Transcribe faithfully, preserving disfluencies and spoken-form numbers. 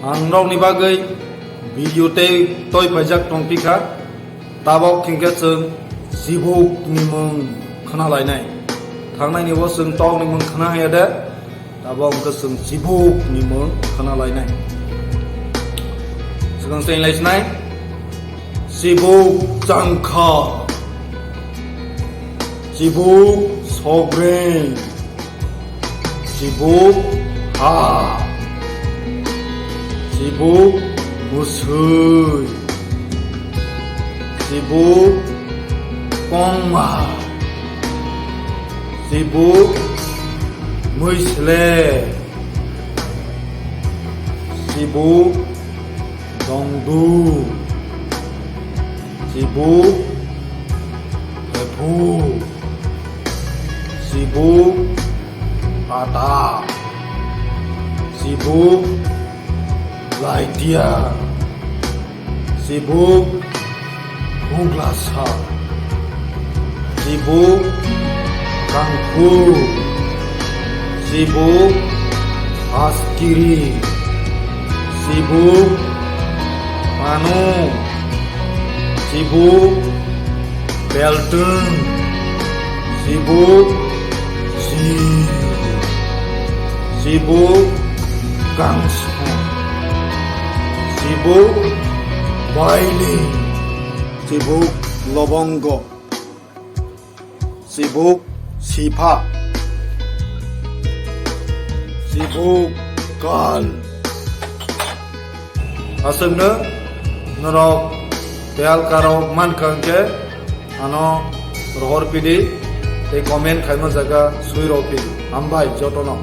Ang rokni bagwi video tei toi paijak tongpikha, tabok hinkhe chwng chibuk ni mung khna lainai. Thangnai ni bo chwng tok ni mung khna ya de, tabok hinkhe chwng chibuk ni mung khna lainai. Swkang se lai sinai, chibuk changkha, chibuk sogreng, chibuk ha, chibuk bwswi, chibuk kongma, chibuk mwisle, chibuk dongdu, chibuk ephu, chibuk ata, chibuk laitia, chibuk buglasa, chibuk kangphu, chibuk askiri, chibuk manu, chibuk beltung, chibuk si, chibuk kangsa, chibuk bailing, chibuk lobongo, chibuk sipha, chibuk kal. Aswkno norok tei alkarok mankha hwnkhe ano rohor pidi tei comment khaima jaga sui rw pidi. Hambai jotono.